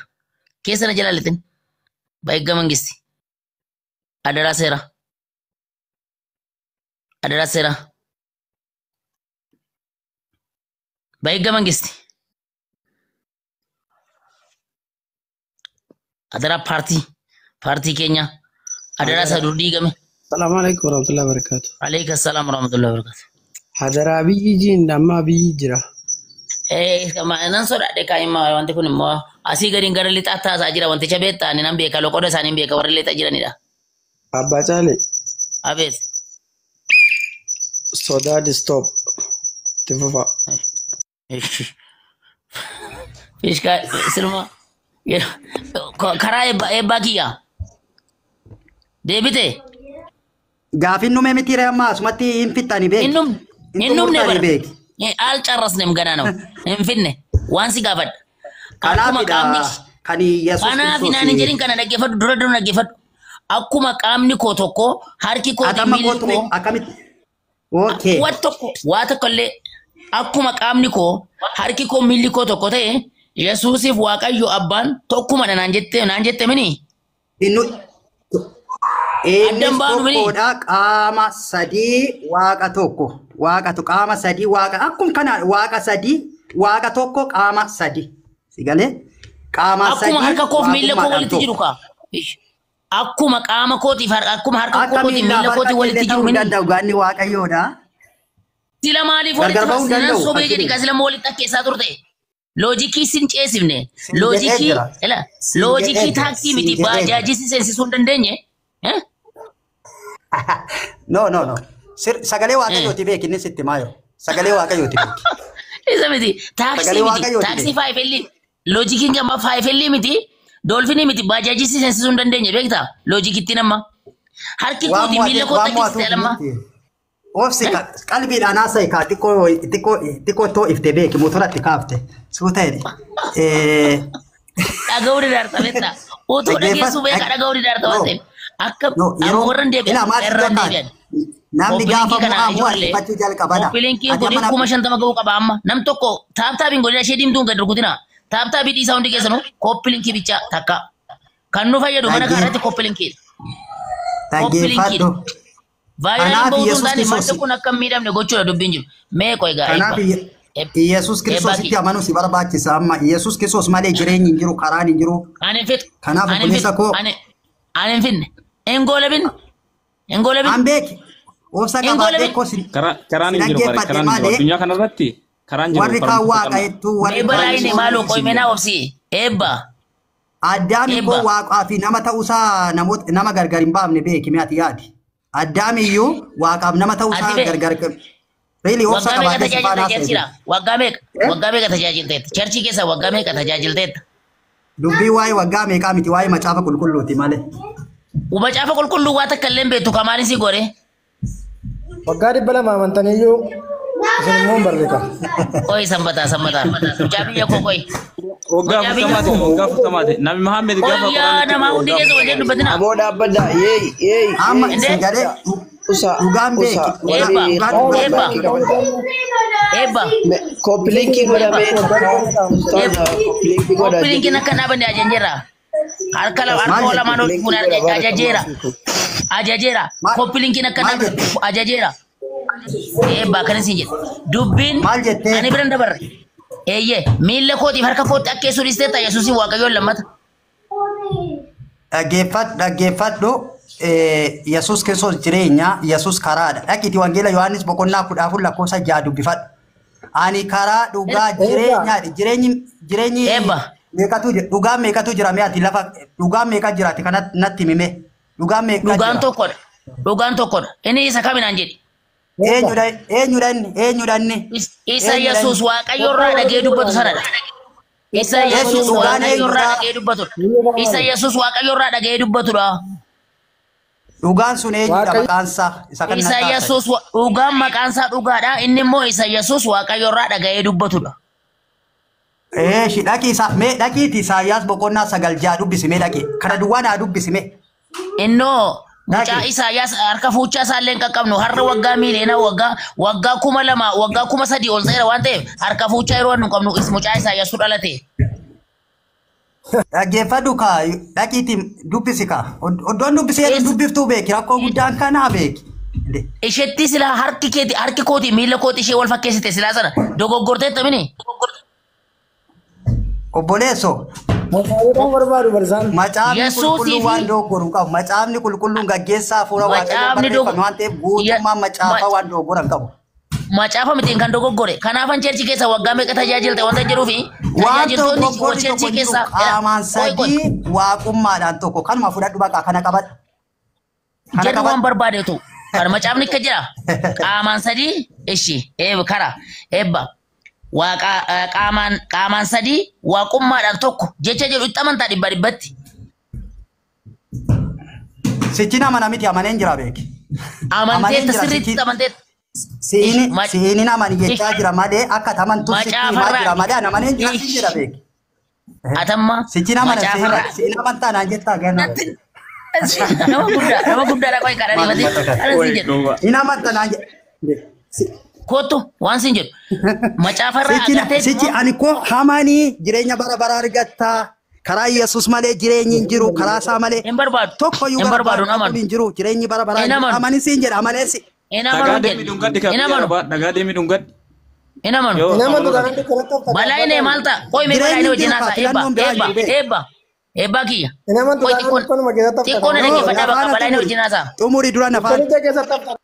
Keessa na jalaaletin. Baay'ee mangisti. Adaraa seera. Adaraa seera. Baay'ee mangisti. Adaraa paartii. Paartii keenya. Adaraa isa dur diigame. Assalamu alaikum warahmatullahi wabarakatuh. Alaikum assalam warahmatullahi wabarakatuh. Hadaraa biyyi jiin amma biyyi jira. Nan sodaadhe kaa'imma wanti kun immoo asii gadiin gara lixaa taasaa jira wanticha beektaa ani nan beeka loqoda isaanii beeka warra lixa jiranidha. Abbaa Caalee. Abeet. Sodaa distop. Itti fufa. Fiishkaa silma karaa eebbaa kiyya. Deebite. Gaafin nume miti amma asumatti hin fixxani beeki. Hin dhumne bara. Alcarrasnem ganaa nama. Hin finne. Waan si gaafadha. Kanaafidha kan Yesuus Kanaaf naan hin jedhin kana dhaggeeffadhu dura dura dhaggeeffadhu. Akkuma qaamni koo tokko harki koo miilli koo. Akkamitti? Okay. Waa tokko illee akkuma qaamni koo harki koo miilli koo tokko ta'e Yesuusiif Waaqayyo abbaan tokkumadha naan jette mini. Innis tokkodha qaama sadii waaqa tokko. Waaqa tokko qaama sadii waaqa akkuma kana waaqa sadii waaqa tokko qaama sadii. Si galee? Qaama sadii. Akkuma harka koof miilla koo walitti jiru kaa. Akkuma qaama kootiif akkuma harka kootiif miilla kootiif walitti jiru mini. Danda'u gaanni waaqayyoodha. Sila maaliif walitti sinan sobee jedhi ka sila walitti akkeessaa turte. Loojikii sin ceesifne. Loojikii loojikii taaksii miti baajaajii si seensisuu hin dandeenye. No. Sagalee waaqayyooti beeki inni sitti maayo. Sagalee waaqayyooti beeki. Isa miti taaksii miti taaksii 5L loojikiin gama 5L miti doolfinii miti baajaajii si seensisuu hin dandeenye beektaa loojikittiin amma. Harki kooti miilla koo takkiste lamma. Obsi qalbiidhaan haasa'e kaa xiqqoo too ifte beeki motoratti kaafte suu ta'e. Dhaga'uu didaarta beektaa. Otoo dhageessuu beekaa dhaga'uu didaarta waan ta'eef. Akka No, amma yeroo warra hin deebi'an ilaa maal irra hin fakkaata? deebi'an. Namni Koppiliinkii gaafa kana mo'amu ijoollee ariifachuu jalqabadha. koppiliinkiin Ati kun amma 50,000 ga'uu qaba amma. Nam tokko taaptaabiin godina ishee diimtuun gad rukutina. Taaptaabii dhiisaa hundi keessanuu koppiliinkii bichaa takka. Kan nu fayyadu mana kanarratti koppiliinkiidha. Dhaggeeffadhu. Vaayiraliin Kanaaf ba'uutu hin Yesuus taane Kiristoos maddi kun akka hin miidhamne gochuudha dubbiin jiru. Mee qoy egaa Kanaaf eebba. Yesuus Eebbaa Kiristoositti kiyya. amanuu si barbaachisa amma. Yesuus Kiristoos malee jireenyi hin jiru, karaan hin jiru. Ani hin fixu. Kanaaf Ani hin obboleessa fixu. koo Ani hin finne. Hin goolabin. Hin goolabin. an beeki. Obsa Hin qabaadhee goolabin. koo si Karaan hin jiru bare dhaggeeffadhe karaan hin jiru malee addunyaa kanarratti karaan jiru warri kaan karaan waaqa qabna. jettuu warri Eebba kaan laayine maaloo qoy mee naa obsi. Eebba. Addaami koo Eebba. waaqaa fi nama ta'uusaa namoota nama gargar hin baafne beeki mee ati yaadi. Addaami iyyuu waaqaaf nama ta'uusaa Ati bee gargar Really obsa waggaa meeqa qabaadhee si faana tajaajilta haasa'e. cherchiidha? Waggaa meeqa? Waggaa meeqa tajaajilteetta? Cherchii keessa waggaa meeqa tajaajilteetta? Dubbii waa'ee waggaa meeqaa miti waa'ee macaafa qulqulluuti malee. Macaafa qulqulluu waa takka illee hin beektu kamaalin si godhe? Waggaa 200 amantaniyyuu isin immoo hin barre qaba. Qoy sanbataa sanbataa. Mucaa biyya koo qoy. Waggaa Mucaa biyya 40ti koo. waggaa 40ti Nabi Muhammad gaafa Qoy yaa quraanatti namaa hundi waggaa keessa wal jedhu dubbatina. Aboo dhaabbadhaa. Yeey yeey Amma yeey. Indee si galee Usa dhugaan usa beeki. Eebba warri Dhugaan qaba eebba maayikii qabadhaa. eebba Koppiliinkii eebba godhamee takka eebba. ustaaza koppiliinkii godhaa Koppiliinkiin jedhee akka dhaabanne ajajeera. Harka lama Maal harka jette? lamaan ol koppiliinkii fuune godha barakallaa ajajeera. fiikum. Ajajeera. Maal Koppiliinkiin akka maal dhaabanne jette? ajajeera. Eebba akkana siin jedhe. Dubbiin Maal jettee? ani biran dabarre. Eeyyee miilla kootiif harka kootti akka yesuus dhiisteetta Yesuusin Waaqayyoon lammata. Dhaggeeffadhu dhaggeeffadhu Yesuus Kiristoos jireenya Yesuus karaadha. Dhaqiitii Wangeela Yohaannis boqonnaa 14 lakkoofsa 6 dubbifadhu. Ani karaa dhugaa Eebba. jireenyaadha. Jireenyi jireenyi Eebba. meeqatu jira? Dhugaan meeqatu jira mee ati lafa dhugaan meeqa jiraati kana natti himi mee? Dhugaan meeqa Dhugaan jira? tokkodha. Dhugaan tokkodha. Inni isa kaminaan jedhi. Eebba. Eenyudha eenyudha inni eenyudha inni Isa eenyudha Yesuus inni? Waaqayyo irraa dhagee dubbatu sanadha. Isa Eessi Yesuus dhugaan Waaqayyo irraa eenyudha? dhagee dubbatudha. Isa Yesuus Waaqayyo irraa dhagee dubbatudha. Dhugaan sun eenyudha Waaqayyo maqaansaa isa kan Isa natti haasa'i. Yesuus dhugaan maqaansaa dhugaadha. Inni immoo isa Yesuus Waaqayyo irraa dhaga'ee dubbatudha. Eeshi dhaqii isaa mee dhaqiiti Isaayyaas boqonnaa 9 6 dubbisi mee dhaqi. Kana duwwaa naa dubbisi mee. Innoo mucaa Dhaqi. Isaayyaas harka fuuchaa isaallee hin qaqqabnu har'a waggaa miiliyoona waggaa waggaa 2000 waggaa 3000 ol ta'eera waan ta'eef harka fuuchaa yeroo nu qabnu mucaa Isaayyaastu dhalate. Dhaggeeffadhu kaa dhaqiiti dubbisi kaa. Iddoon dubbisee Eessa dubbiftuu beeki rakkoo guddaan kanaa beeki. Isheetti silaa harki keeti harki kooti miila kooti ishee wal fakkeessite silaa sana dogoggorteetta mini. Obboleessoo Macaafni barbaadu barsaan. macaafni Yesuusii qulqulluun fi waan dogoggoru hin qabu. Macaafni qulqulluun gaggeessaa hafuura Waaqayyoon macaafni barreeffame waan ta'eef guutummaan macaafaa waan dogoggora hin qabu. Macaafa mitiin kan dogoggore. Kanaafan cheerchi keessa waggaa meeqa tajaajilte wanta jedhuufi Waan tajaajiltoonni dogoggorri tokko cheerchii hin jiru keessa qaamaan qoy qoy sadii waaqummaadhaan tokko kanuma fudhadhu bakka kana qabadhu. Kana jarri waan qabadhu. barbaadetu kan macaafni akka jira qaamaan sadii ishi eebba kara eebba waaqa qaamaan qaamaan sadii waaqummaadhaan tokko jecha jedhu itti amantaa dhibba dhibbatti. Sichi amana miti amaneen jira beeki. Amaneen Amanteetta jira sirriitti sichi amanteetta. si'ini Ish si'inin amani jechaa jira malee akka amantu sitti himaa jira macaafarraa malee ani amaneen jira siin jedha ish beeki. atamma Sichi amana macaafarraa si'in amantaa naan jettaa ganna. Nama guddaa nama guddaadha qoy kadhaa Maal dhiibate ummata kana. kana siin jedhu. Hin amantaa naan jedha. Kottu waan siin jedhu macaafarraa Sichi agartee sichi ani koo hamanii jireenya bara bara argattaa karaa Yesuus malee jireenyi hin jiru karaa isaa malee hin barbaadu tokko iyyuu hin gara barbaadu hin abbaa amanu hin jiru jireenyi bara bara hin hin jiru amanu amanii siin jedha amanee si hin Dhagaa amanu deemi jedhe dhungadhi kan hin biyya amanu arabaa dhagaa deemi dhungadhi. hin amanu. Yoo Nama amanuu duraan dhabde. dukkanatti of Balaayine takkaafadhaan. maal ta'a qoy mee jireenyi balaayine hin wajjin jiru kaa haasaa eebba filannoon biraa hin eebba jiru beeki. eebba eebba kiyya Nama qoy duraan xiqqoon dukkanuma keessatti of xiqqoon na Yoo takkaafadhaan. dhaggeeffadhaa bakka nafaana balaayine xumuri wajjin haasaa xumuri dura nafaan Dukkanicha keessatti of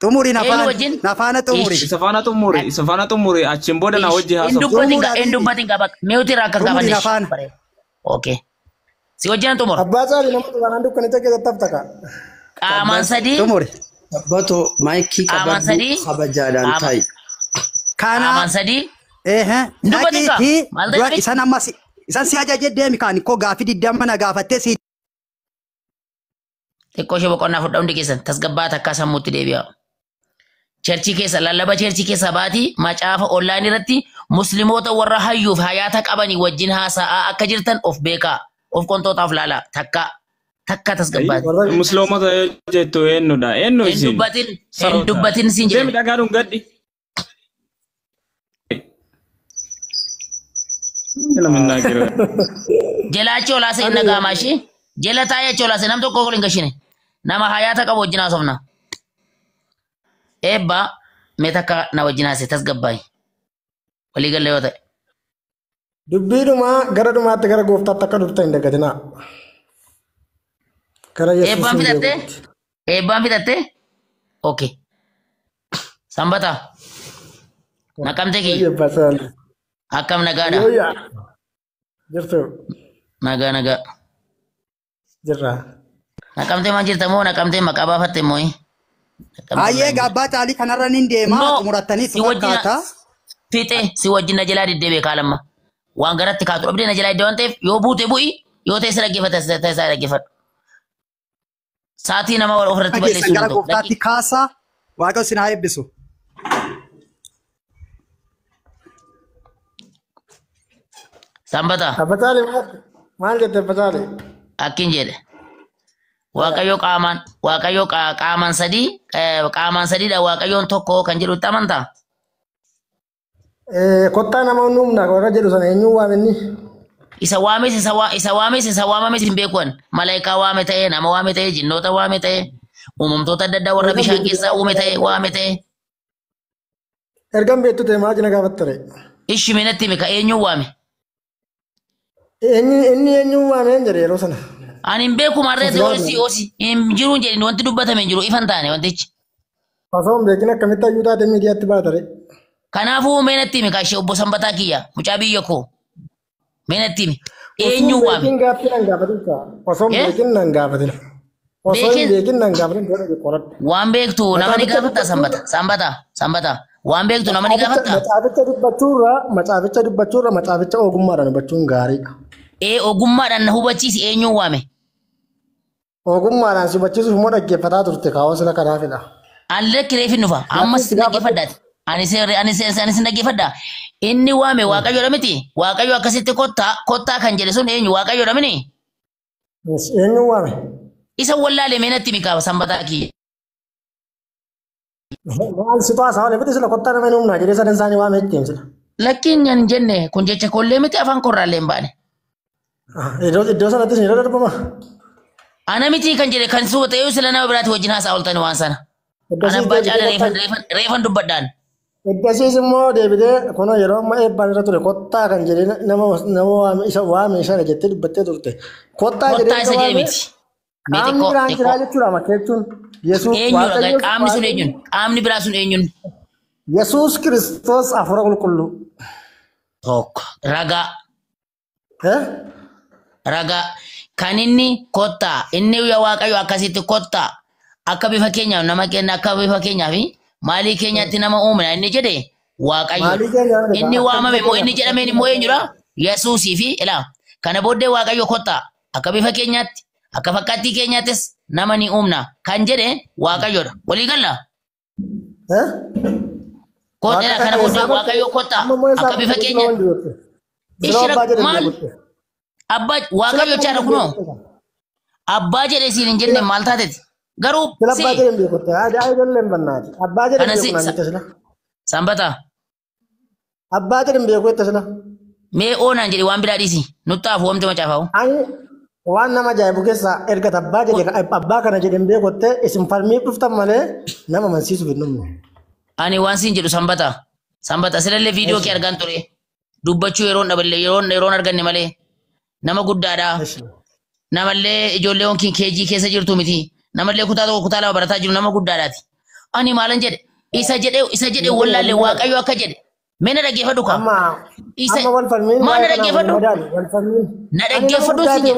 xumuri eenyu nafaan wajjin nafaana xumuri ish Isa faana xumuri isa faana xumuri achiin booda na ish hojii hin haasoftu. dubbatin xumuri gaa hin abiibi dubbatin gaa bakka miutii irraa akkas xumuri gaafanne ish nafaana bareeda okay si wajjin xumura Abbaa caalu nama duraan dukkanicha keessatti of takka. qaamaan sadii xumuri Tabbatoo maayikii qaamaan qabadhu sadii kabajaadhaan qaama taa'i. kana qaamaan sadii ehe hin dubbatin gaa dhaqiitii maal dura ta'e isan amma isan si ajaje deemi kaan koo gaafii 20 na gaafattee si xiqqoo ishee boqonnaa fudhaa hundi keessan tasgabbaa takkaa sammuutti deebi'a. Cherchii keessa lallaba cherchii keessa baatii macaafa onlaayinii irratti musliimoota warra hayyuuf hayaata qabanii wajjin haasa'aa akka jirtan of beekaa of qontootaaf laalaa takka. Takka tasgabbaati. Musliimota yoo jettu eenyudha? Eenyu Hin isin? dubbatin, hin dubbatin siin Deemi jedhe. dhagaa dhungadhi. Nama hin jiru. Jala achi olaase hin dhaga'ama ishee. Jala taa'ee achi olaase nam tokko ol hin gashine. Nama hayaata qabu wajjin haasofna. Eebba mee takka na wajjin haase tasgabbaayi. Walii galle yoo ta'e. Dubbiidhumaa gara dhumaatti gara gooftaatti akka dhuftan hin dagatinaa. Gara Yesuus Eebbaan hin fixattee? deebi'utti. Eebbaan fixattee? Okay. Sanbata. Naqamtee kiyya. Eebbaa saali. Akkam nagaadha? Yooyyaa. Jirtu Nagaa nagaa. jirra. Naqamtee maal jirta moo naqamtee maqaa baafatte moo? Ayyee abbaa caalii kanarra nin deema No. xumurattanii Si wajjin fakkaata. fixe si wajjin na jalaa deddeebi'e kaalamma. Waan garatti kaatu dhabdee na jalaa iddoo waan ta'eef yoo buute bu'i yoo ta'e si dhaggeeffate ta'e isaa dhaggeeffadhu. Saatii nama ofirratti Keessan balleessuu gara danda'u. gooftaatti kaasaa Waaqayyo isin haa eebbisu. Sanbata Abbaa Caalii maal jette Abbaa Caalii? akkin jedhe. Waaqayyo qaamaan Waaqayyo qaamaan sadii qaamaan sadiidha Waaqayyoon tokko kan jedhu itti amantaa? Kottaa nama humna warra jedhu sana eenyuun waaminni? Isa waames isa waames isa waamames hin beekuan. Malaayikaa waame ta'e nama waame ta'e jinnoota waame ta'e uumamtoota adda addaa warra bishaan keessaa uume ta'e waame ta'e. Ergan beektu ta'e maal jina gaafattare? Ishi minatti himi ka eenyuun waame? Inni eenyuun waameen jedhe yeroo sana. Ani hin beeku maarree ta'e osi osi hin jiru hin jedhin wanti dubbatame hin jiru ifan taane wantichi. Osoo hin beekin akkamitti hayyuu taate miidiyaatti baatare? Kanaafuu meenatti himi ka ishee obbo Sanbataa kiyya mucaa biyya koo meenatti himi eenyuun waame? Beekin gaaffii nan gaafatin kaa. Osoo hin beekin nan gaafatin. Osoo hin beekin nan gaafatin tola qoradhu. Waan beektu nama ni gaafatta Sanbata Sanbata Sanbata waan beektu nama ni gaafatta. Macaaficha dubbachuurra macaaficha dubbachuurra macaaficha ogummaadhaan hubachuun gaariidha. Ee ogummaadhaan na hubachiisi eenyuun waame? Ogummaadhaan si hubachiisuuf immoo dhaggeeffataa turte kaawwa sila kanaafidha. Ani lakki reefin dhufa ammas sin dhaggeeffadhaati. Ani sin dhaggeeffadha. Inni waame Waaqayyoodha miti. Waaqayyo akkasitti kottaa kottaa kan jedhe sun eenyu Waaqayyoodha mini? Eenyuun waame? Isa wallaalee meenatti mikaaba Sanbataa kiyya. Maal si to'aa saawwalee miti sila kottaa nama hin humnaa jedhee sadan isaanii waame ittiin sila. Lakkiin hin jenne kun jecha kollee miti afaan korraallee hin baane. Iddoo sanattis ni darbama. Ana miti kan jedhe kan suuta ta'ee sila nama biraati wajjin haasaa ooltani waan sana. Ana abbaa caala reefan dubbadhaan. Iddasiis immoo deebitee kunoo yeroo amma eebbaan irra ture kottaa kan jedhee nama waame isa waame sana jettee dubbattee turte. Kottaa Kottaa isa jedhe miti. Qaamni biraan jiraa jechuudha makka jechuun. Yesuus Eenyudha qaamni sun eenyuun qaamni biraa sun eenyuun. Yesuus Kiristoos hafuura qulqulluu. Tokko ragaa. Ragaa kan inni kottaa inni Waaqayyo akkasitti kottaa akka bifa keenyaaf nama kenna akka bifa keenyaaf maalii keenyatti nama uumna inni jedhe Waaqayyo. Inni waamame immoo inni jedhameen immoo eenyudha Yesuusii fi ilaa kana booddee Waaqayyo kottaa akka bifa keenyaatti akka fakkaattii keenyaattis nama ni uumna kan jedhe Waaqayyoodha. Walii galla? Kottaa kana booddee Waaqayyo kottaa akka bifa keenyaatti. Ishira maal? Abbaa Waaqayyo chaadha kunoo. Abbaa jedhe siin hin jenne maal taateeti? Garuu si. Abbaa jedhe hin beeku. Aadaa ijoollee hin bannaati. Abbaa jedhe hin beeku naan sila. Sanbata. Abbaa jedhe hin beeku jette sila. Mee oonaan jedhe waan biraa dhiisi. Nutti hafu wamti macaafaa'u. Ani waan nama ajaa'ibu keessaa erga abbaa jedhe abbaa kana jedhe hin beeku jettee isin falmiif dhuftan malee nama amansiisuuf hin dhumne. Ani waan siin jedhu Sanbata. Sanbata silallee viidiyoo kee argaan ture. Dubbachuu yeroon dhaballe yeroon arganne malee. Nama guddaadha. Namallee ijoollee yookiin keejii keessa jirtu miti. Namallee kutaa tokko kutaa lama barataa jiru nama guddaadhaati. Ani maalan jedhe isa jedhe wallaalle Waaqayyo akka jedhe. Mee na dhaggeeffadhu kaa. Isa maal na dhaggeeffadhu? Na dhaggeeffadhu si jedhe.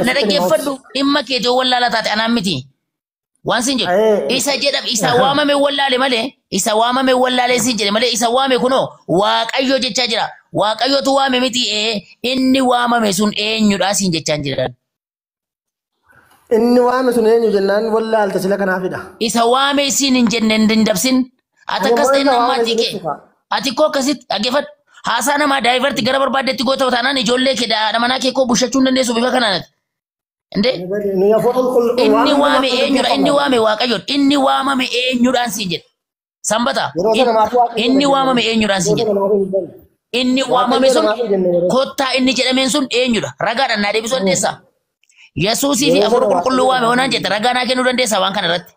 Na dhaggeeffadhu dhimma keetii wallaala taate anaan miti. Waan siin jedhu isa jedham isa waamame wallaale malee isa waamame wallaale siin jedhe malee isa waame kunoo Waaqayyo jechaa jira. Waaqayyotu waame miti inni waamame sun eenyudha siin jechaa jira. Inni waame sun eenyu jennaan wallaalte sila kanaafidha. Isa waame siin hin jenne hin dabsin. Ati akkas ta'e namaatii kee. Ati koo akkasitti dhaggeeffadhu. Haasaa namaa daayivarti gara barbaaddetti goota taanaan ijoollee kee haadha manaa kee koo bushachuu hin dandeessu bifa kanaan. Indee inni waame eenyudha? Inni waame Waaqayyoon. Inni waamame eenyudhaan siin jedhe. Sanbata. Inni waamame eenyudhaan siin jedhe. Inni waamame sun kottaa inni jedhameen sun eenyudha? Ragaadhaan naa deebisuu dandeessaa? Yesuusii fi Hafuura Qulqulluu waame onaan jette ragaa naa kennuu dandeessaa waan kana irratti?